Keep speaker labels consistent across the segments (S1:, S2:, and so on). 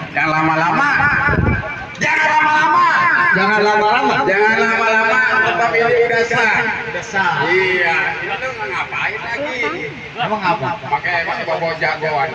S1: Jangan lama-lama. Jangan lama-lama.
S2: Jangan lama-lama.
S1: Jangan lama-lama. Tetap ini udah sah.
S2: Besar.
S1: Iya. Itu ngapain lagi?
S2: Emang apa?
S1: Pakai bawa jagoan.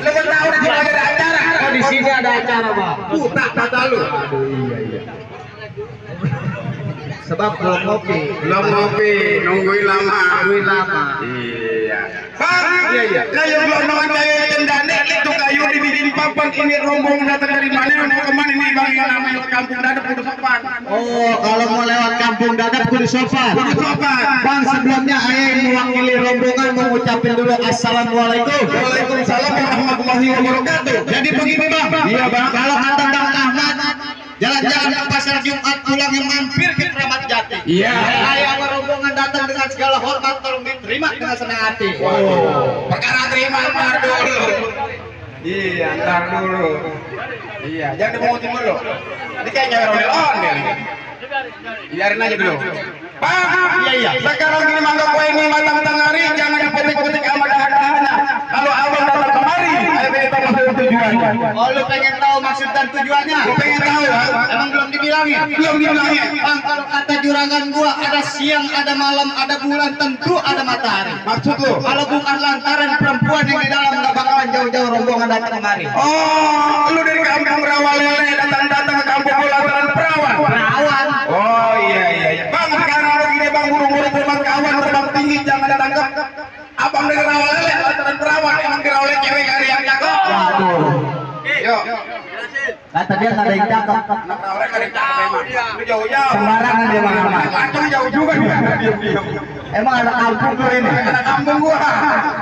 S1: Lu kan tahu di sini ada acara.
S2: Oh, di sini ada acara, Bang.
S1: Putak kata lu.
S2: Aduh, iya. Sebab belum ngopi.
S1: Belum ngopi, nungguin lama. Iya. Bang,
S2: Iya.
S1: kayu belum nonton kayu cendane itu kayu dibikin papan ini rombongan datang dari mana mau kemana nih bang yang namanya kampung dadap kudu sopan.
S2: Oh, kalau mau lewat kampung dadap kudu sopan.
S1: Kudu sopan.
S2: Bang, sebelumnya ayah mewakili rombongan mau ucapin dulu assalamualaikum.
S1: Waalaikumsalam warahmatullahi wabarakatuh.
S2: Jadi begini, Bang.
S1: Iya bang.
S2: Kalau kata Bang Ahmad, jalan-jalan ke pasar Jumat pulang yang mampir ke Keramat Jati.
S1: Iya.
S2: Ayah sama rombongan datang dengan segala hormat, tolong diterima dengan senang hati.
S1: Perkara terima ntar dulu. Iya, ntar dulu. Iya, jangan dipungutin dulu. Ini kayaknya ondel-ondel. Biarin aja dulu. Bang,
S2: Iya.
S1: sekarang gini mangga kue ini matang tengari, jangan dipetik-petik sama dahana. Kalau abang datang kemari, ayo kita masuk tujuan.
S2: Oh, lu pengen tahu maksud dan tujuannya?
S1: Gue pengen tahu, Bang.
S2: Emang belum dibilangin?
S1: Belum dibilangin.
S2: Bang, kalau kata juragan gua ada siang, ada malam, ada bulan, tentu ada matahari.
S1: Maksud lu?
S2: Kalau bukan lantaran perempuan yang di dalam nggak bakalan jauh-jauh rombongan datang kemari.
S1: Oh, lu dari kampung Rawalele datang-datang ke kampung lantaran perawan.
S2: Perawan.
S1: Oh iya. Bang, sekarang begini bang, buru-buru buat kawan terbang tinggi jangan ditangkap. Abang dari Rawalele lantaran perawan, emang di Rawalele cewek gak ada yang cakep.
S2: Waduh.
S1: Yuk.
S2: Kata dia nggak ada yang cakep.
S1: Anak Rawalele gak ada yang cakep emang. Lu jauh-jauh.
S2: Sembarangan dia Bang Ahmad.
S1: Macam jauh juga dia. Diam-diam.
S2: Emang anak kampung tuh ini.
S1: Anak kampung gua.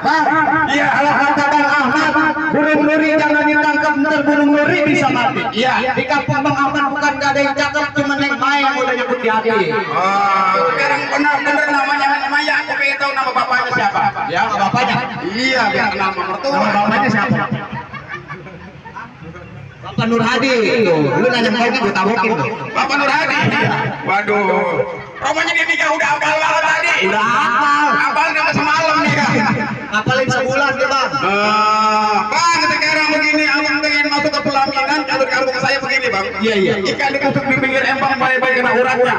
S2: Bang,
S1: Iya.
S2: kalau kata Bang Ahmad, burung duri jangan ditangkap, ntar burung duri bisa mati.
S1: Iya.
S2: Di kampung Bang Ahmad bukan nggak ada yang cakep, cuma neng Maya yang udah nyebut di hati.
S1: Oh, sekarang benar-benar namanya Maya. Aku pengen tahu nama bapaknya siapa.
S2: Ya, bapaknya.
S1: Iya, biar kenal sama mertua.
S2: Nama bapaknya siapa? Bapak Nur Hadi. Lu nanya kau gue tabokin tuh.
S1: Bapak Nur Hadi. Waduh. Romanya dia nikah udah hafal banget tadi.
S2: Udah hafal.
S1: Hafal nama semalam nih kan.
S2: Ngapalin sebulan dia Bang.
S1: Bang, sekarang begini, abang pengen masuk ke pelaminan. Kalau di kampung saya begini bang.
S2: Iya.
S1: Ikan ditusuk di pinggir empang baik-baik kena uratnya.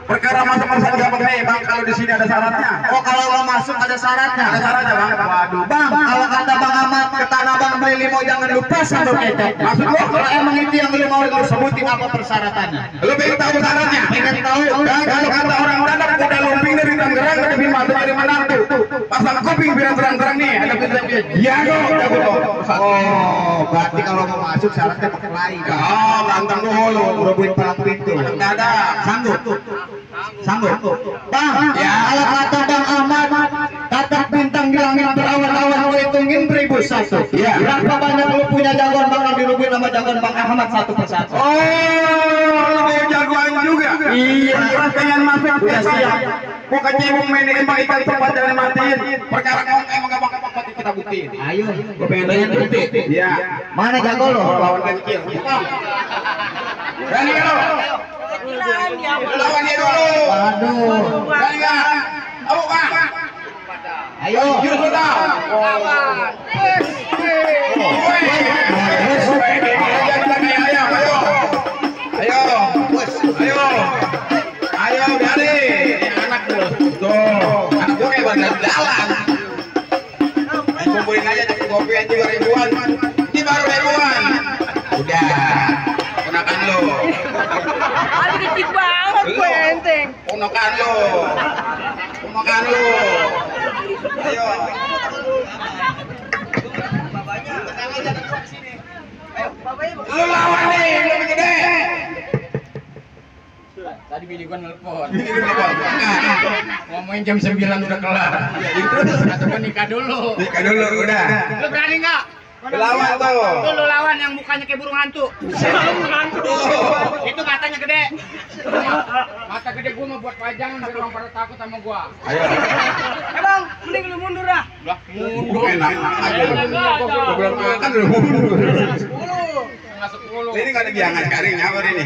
S1: Perkara masuk-masuk gampang nih bang. Kalau di sini ada syaratnya.
S2: Oh, kalau mau masuk ada syaratnya.
S1: Ada syaratnya bang.
S2: Waduh, Bang, kalau kata Bang Ahmad ke Tanah Bang beli limo jangan lupa sambal kecap.
S1: Maksud lu?
S2: Kalau emang itu yang lu mau sebutin apa persyaratannya?
S1: Lu pengen tahu syaratnya?
S2: Pengen tahu?
S1: Dan kalau kata orang Batak udah lumping dari Tangerang ke Bima dari Manado. Pasang kuping biar terang-terang nih. Ada bisa iya dong.
S2: Oh, berarti kalau mau masuk syaratnya pakai lain.
S1: Oh, lantang dulu.
S2: Berobohin palang pintu.
S1: Enggak ada.
S2: Sanggup. Bang,
S1: Ya.
S2: kalau kata Bang Ahmad, kata bintang di langit berawan-awan lu hitungin 1001.
S1: Iya.
S2: Berapa banyak lu punya jagoan bakal dirubuhin sama jagoan Bang Ahmad satu persatu.
S1: Oh, lu mau jagoan juga?
S2: Iya.
S1: Pas pengen masuk
S2: Udah siap.
S1: Bukan cebong main ikan ikan tempat jangan matiin. Perkara ngomong emang gampang mati kita buktiin.
S2: Ayo,
S1: Gue pengen
S2: bukti.
S1: Iya.
S2: Mana jago lo?
S1: Lawan kecil. Berani kan lo? Lawan dia dulu.
S2: Waduh.
S1: Berani nggak? Ayo bang.
S2: Ayo.
S1: Jurus lo tau. Ayo, berani. Anak tuh, anak gue kayak bandar jalan. Kumpulin aja kopi aja 2.000-an. Ini baru 2.000-an. Udah, ponakan lo.
S3: Aduh kecil banget gue enteng.
S1: Ponakan lo. Ayo. Lu lawan nih, lebih gede.
S4: Tadi bini gua nelpon.
S1: Ini berapa?
S4: Ngomongin jam 9 udah kelar. Terus atau gua nikah dulu.
S1: Nikah dulu udah.
S4: Lu berani nggak?
S1: Lawan tuh.
S3: Tuh lu lawan yang mukanya kayak burung hantu. Itu matanya gede.
S4: Mata gede gua mau buat pajangan biar orang pada takut sama gua.
S1: Ayo.
S3: Bang, mending lu mundur dah.
S4: Lah,
S1: Mundur enak aja. Gua belum makan udah mundur.
S4: masuk mulu.
S1: Ini nggak ada biangan kari nyawar ini.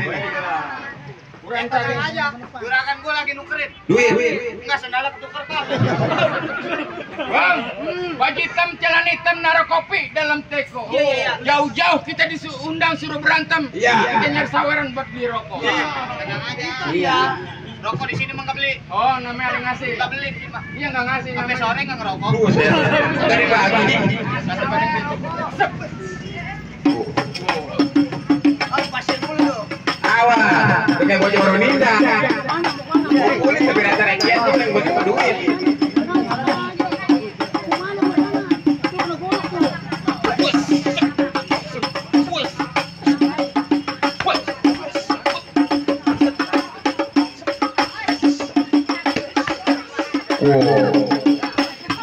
S4: Kurang tadi.
S3: aja. Juragan gua lagi nukerin.
S1: Duit.
S3: Enggak sendalnya ketukar kan.
S4: Bang, baju hitam, celana hitam, naruh kopi dalam teko.
S3: Iya.
S4: Jauh-jauh kita diundang suruh berantem.
S1: Iya.
S4: Kita nyari saweran buat beli rokok.
S3: Tenang aja.
S1: Iya.
S3: Rokok di sini mah nggak beli.
S4: Oh, namanya ada ngasih.
S3: Nggak beli di mah.
S4: Iya nggak ngasih.
S3: Sampai
S4: namanya.
S3: sore nggak ngerokok.
S1: Buset. Dari pagi.
S4: Kasih pada gitu. Sep.
S3: Oh, pasir dulu.
S1: Awas, kayak bocah baru ninda. Kulit tapi rata receh tuh yang bocah duit.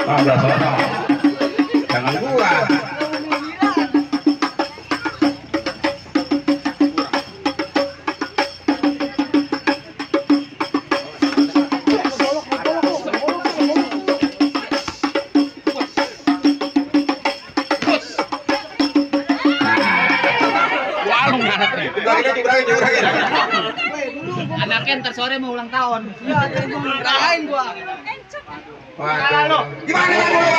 S1: Ada sono. Jangan gua.
S3: Anaknya ntar sore mau ulang tahun. Iya, jadi gua ngerayain gua.
S1: Waduh. Gimana ya gua?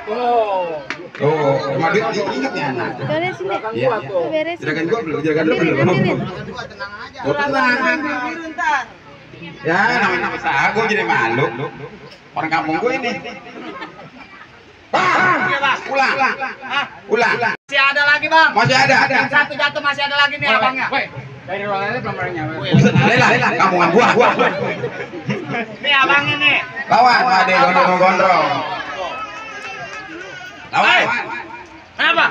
S1: Oh, kemarin ingat ya anak.
S5: Beresin deh.
S1: Iya.
S5: Beresin.
S1: Juragan gua belum, juragan lu belum.
S5: Beresin.
S3: Tenang aja.
S1: Oh, tenang. Ya, namanya usaha gua jadi malu. Orang kampung gua ini. Bang, ulang. Ulang.
S3: Masih ada lagi, Bang.
S1: Masih ada.
S3: Yang satu jatuh masih ada lagi nih abangnya.
S4: Woi, dari ruangannya belum pernah nyampe.
S1: Lelah, kampungan gua.
S3: Nih abangnya nih.
S1: Lawan, ada gondrong-gondrong. Lawan.
S3: Kenapa?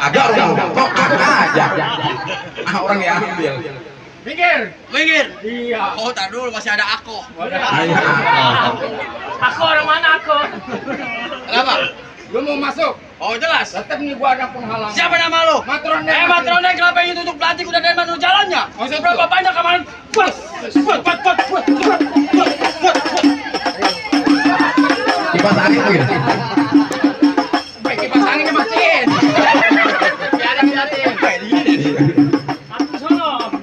S1: Agak orang kok aja. Orang yang ambil.
S4: Minggir.
S3: Minggir.
S4: Iya.
S3: Oh, tar dulu masih ada aku.
S1: Ayo.
S3: Aku orang mana aku? Kenapa?
S4: Lu mau masuk?
S3: Oh, jelas.
S4: Tetap nih gua ada penghalang.
S3: Siapa nama lu?
S4: Matron.
S3: Matron yang kenapa yang tutup pelantik udah dari mana jalannya?
S4: Maksud
S3: Berapa banyak kemarin?
S1: Kipas angin gitu.
S4: Baik kipas anginnya matiin.
S3: Biarin.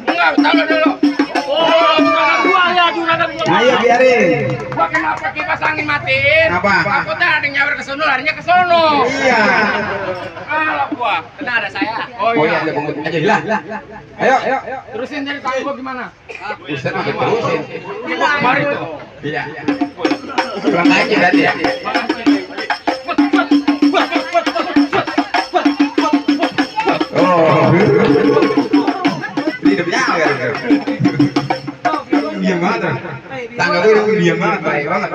S4: Enggak, taruh dulu.
S3: Oh, juragan gua ya, juragan gua.
S1: Ayo biarin.
S4: Gua kenapa kipas angin matiin?
S1: Apa?
S4: Takutnya ada yang nyawer ke sono, larinya ke sono.
S1: Iya.
S4: Kalah gua.
S3: Tenang ada saya.
S1: Oh iya, ada pungut aja lah. Ayo.
S4: Terusin dari tangan gua gimana?
S1: Buset makin terusin.
S4: Mari tuh.
S1: Iya. Kurang aja berarti ya. Oh. Ini udah penyawer. Diam banget. Tangga gue udah diam banget, baik banget.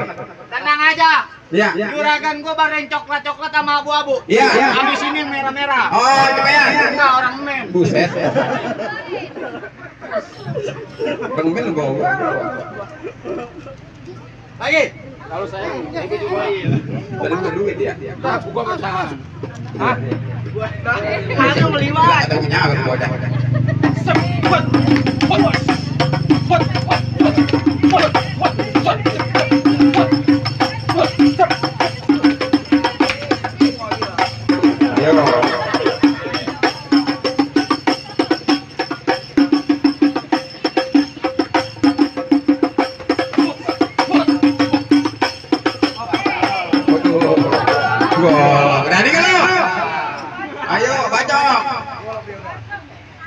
S3: Tenang aja.
S1: Iya.
S3: Juragan gua bareng coklat-coklat sama abu-abu.
S1: Iya.
S3: Habis ini yang merah-merah.
S1: Oh, cepetan.
S3: Enggak orang men.
S1: Buset. Bang Mel bawa.
S3: Lagi.
S4: Kalau saya juga
S1: Balik ke duit ya.
S4: gua bertahan. Hah?
S3: Mana meliwat.
S1: Ada penyawer bocah. Ayo. Berani kan lo? Ayo, bacok.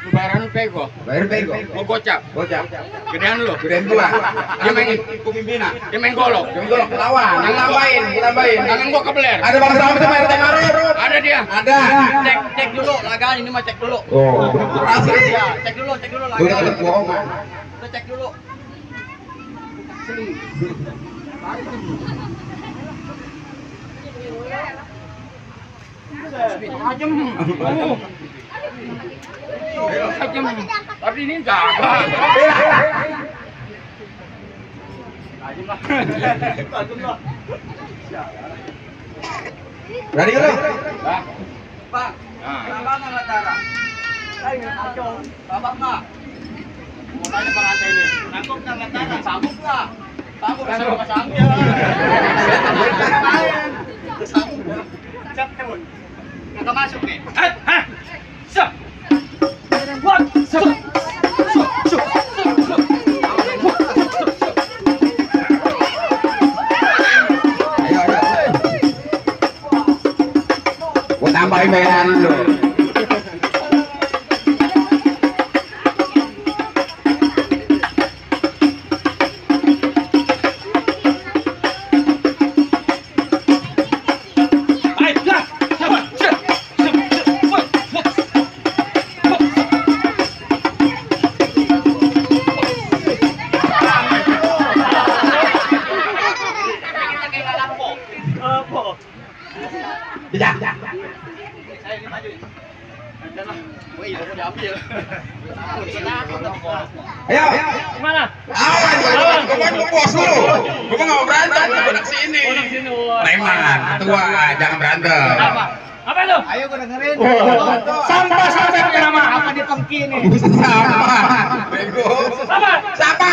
S4: Lu bayaran pego.
S1: Bayar pego.
S4: Mau gocap.
S1: Bocah.
S4: Gedean lu.
S1: Gedean gua.
S4: Dia main
S1: pimpinan.
S4: dia main golok.
S1: Jangan golok lawan. Yang tambahin.
S4: Tangan gua kebeler.
S1: Ada Bang Slamet sama RT Maruf.
S4: Ada dia.
S1: Ada.
S3: Cek dulu lagaan ini mah cek dulu.
S1: Oh, asli.
S3: Ya, cek dulu
S1: Udah
S3: lagaan.
S1: tetep bohong.
S3: Udah cek dulu.
S4: Tajam. Tajam. Tapi ini enggak.
S1: Berani lu?
S4: Bang. Bang Latara. Sabak nggak? Mau tanya Bang Ante ini. Sanggup nggak Latara? Sanggup nggak? Sanggup sama sanggup. Siap temen. Nggak masuk nih. Hah? Siap. What? Siap.
S1: Tambahin mainan lu. Ayo,
S3: Gimana?
S1: awan, gua bos lu. Gua nggak mau berantem, gua anak sini. Preman, ketua, jangan berantem.
S3: Apa lu?
S4: Ayo gue dengerin.
S3: Sampah sampai nama.
S4: Apa di pengki nih?
S1: Sama, bego.
S3: Sabar.
S1: Siapa?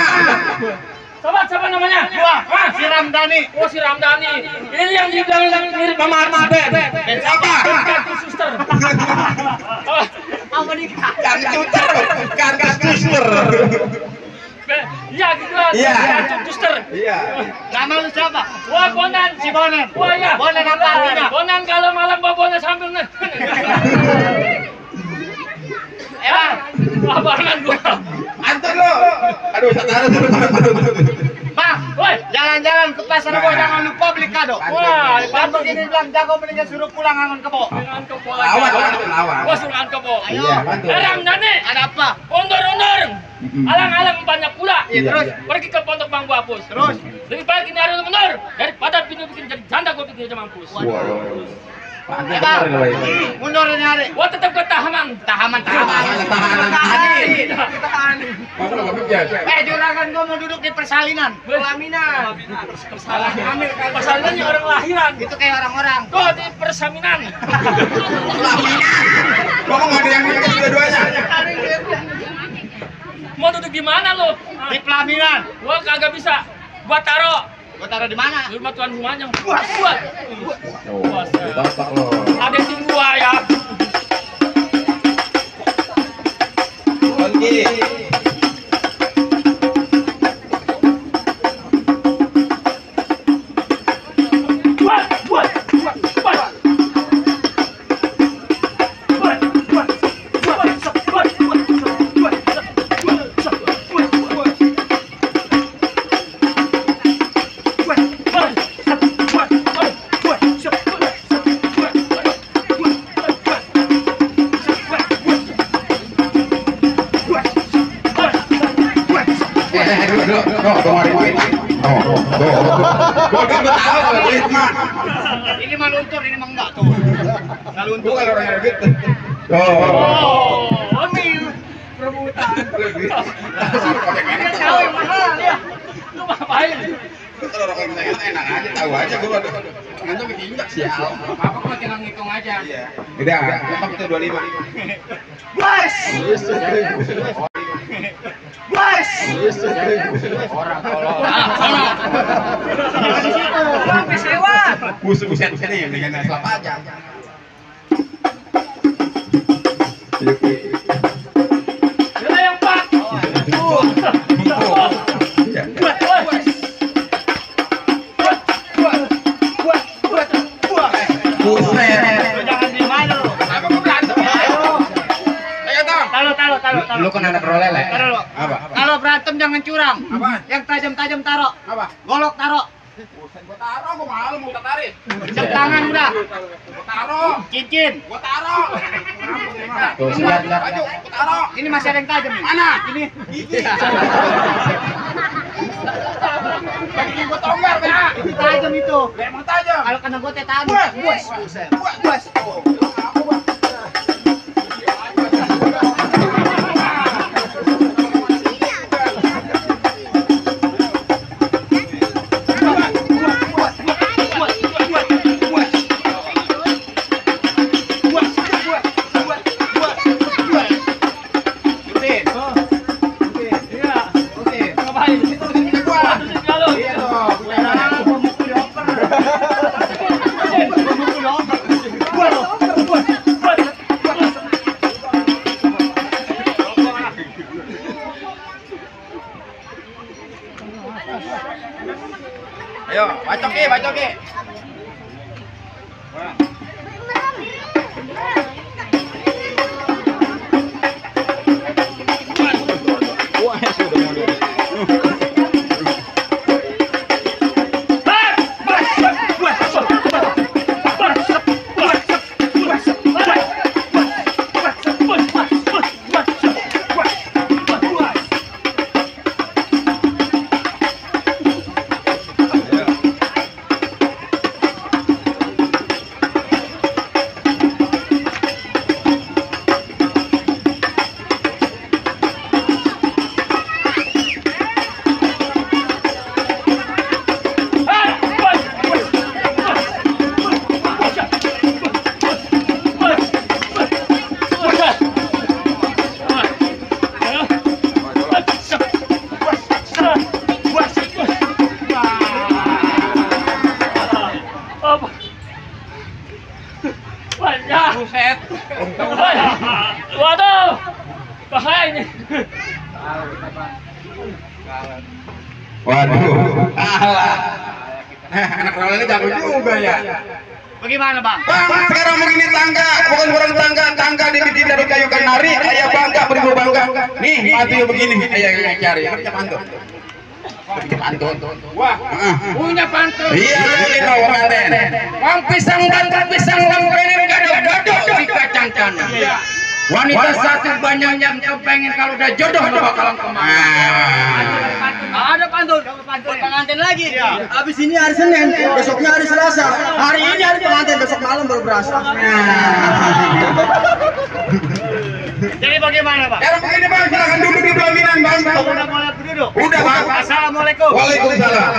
S3: Siapa namanya?
S4: Wah, si Ramdhani.
S3: Oh, si Ramdhani. Ini yang dibilang mirip sama Artis Ben.
S1: Siapa?
S3: Kartu suster.
S4: Apa nih?
S1: Karkas suster.
S3: Iya, gitu lah.
S1: Iya.
S3: Kartu suster.
S1: Iya.
S4: Nama lu siapa?
S3: Wah, Bonan.
S4: Si Bonen.
S3: Wah, iya.
S4: Bonen apa artinya?
S3: Bonan kalau malam bawa Bonan sambil nih. Wah, Bonan gua.
S1: Anton lo. Aduh, taruh.
S4: Bang,
S3: Woi,
S4: jalan-jalan ke pasar Rebo, jangan lupa beli kado.
S3: wah,
S4: Bang begini bilang jago belinya suruh pulang angon kebo.
S3: dengan kepo.
S1: Lawan.
S3: Wah, suruhan kepo.
S4: Ayo.
S1: Iya, bantu.
S3: Ramdhani.
S4: Ada apa?
S3: Ondor-ondor. Alang-alang banyak pula.
S4: Iya, terus?
S3: Pergi ke pondok Bang Bapus.
S4: Terus?
S3: Lebih baik ini hari mundur daripada bikin jadi janda gue bikin aja mampus.
S4: Bang, mundur ini hari.
S3: Wah, tetap ke tahanan.
S4: Tahanan. Juragan gua mau duduk di persalinan.
S3: Pelaminan. Persalinannya orang lahiran.
S4: Itu kayak orang-orang.
S3: Kok di persaminan.
S1: Ngomong ada yang mikir dua-duanya.
S3: Mau duduk di mana lo?
S4: Di pelaminan.
S3: Gua kagak bisa. Gua taruh
S4: Gua taruh di mana?
S3: di rumah tuan rumahnya.
S1: Oh, bapak lo.
S3: Ada tim gua ya.
S1: Oke.
S4: Ini mah luntur, ini mah enggak tuh. Enggak luntur.
S1: Bukan orang yang gitu.
S3: Oh, ini rebutan.
S4: Tahu yang mahal ya.
S3: Lu ngapain?
S1: Kalau orang yang enak aja tahu aja gua. Nanti bikin injak sial.
S4: Apa gua tinggal ngitung aja.
S1: Iya. Udah, tetap itu 25.
S4: Bos. Bos.
S1: Orang kalau
S4: Bang sewa.
S1: buset nih dengan selap aja.
S3: Udah yang Pak.
S4: Jangan di mana lu.
S1: Apa gua berantem? Ayo dong.
S4: Taruh.
S1: Lu kan anak rolele.
S4: Taruh.
S1: Apa?
S4: Kalau berantem jangan curang.
S1: Apa?
S4: Yang tajam-tajam taruh.
S1: Apa?
S4: Golok taruh.
S1: Gua taruh, gua malu mau tarik.
S4: Jam tangan udah.
S1: Gua taruh.
S4: Cincin.
S1: Gua taruh.
S2: Tuh, lihat.
S1: Baju, gua taruh.
S4: Ini masih ada yang tajam nih.
S1: Mana?
S4: Ini.
S1: Gigi. Bagi gua tonggar ya.
S4: Itu tajam itu.
S1: Emang tajam.
S4: Kalau kena gue tajam.
S1: Bos. Bos. Ayo, bacok Ki.
S4: Buset.
S3: Waduh, bahaya ini.
S1: Waduh, alah. Anak Raul ini jago juga ya.
S4: Bagaimana bang?
S1: Bang, sekarang begini tangga, bukan kurang tangga dibikin dari kayu kenari, ayah bangga, beribu bangga. Nih, mati begini, ayah cari, kerja pantun. Wah,
S4: Punya pantun.
S1: iya ini orang Aden.
S4: Wang pisang wang pengen gado-gado di kacang tanah. Wanita satu banyak yang kepengen kalau udah jodoh lo bakalan kemana? Ada pantun, pengantin lagi.
S2: Abis ini hari Senin, besoknya hari Selasa. Hari ini hari pengantin, besok malam baru berasa.
S4: Jadi bagaimana bang?
S1: Sekarang begini bang, silakan duduk di pelaminan bang.
S4: Udah mulai berduduk.
S1: Udah bang.
S4: Assalamualaikum.
S1: Waalaikumsalam.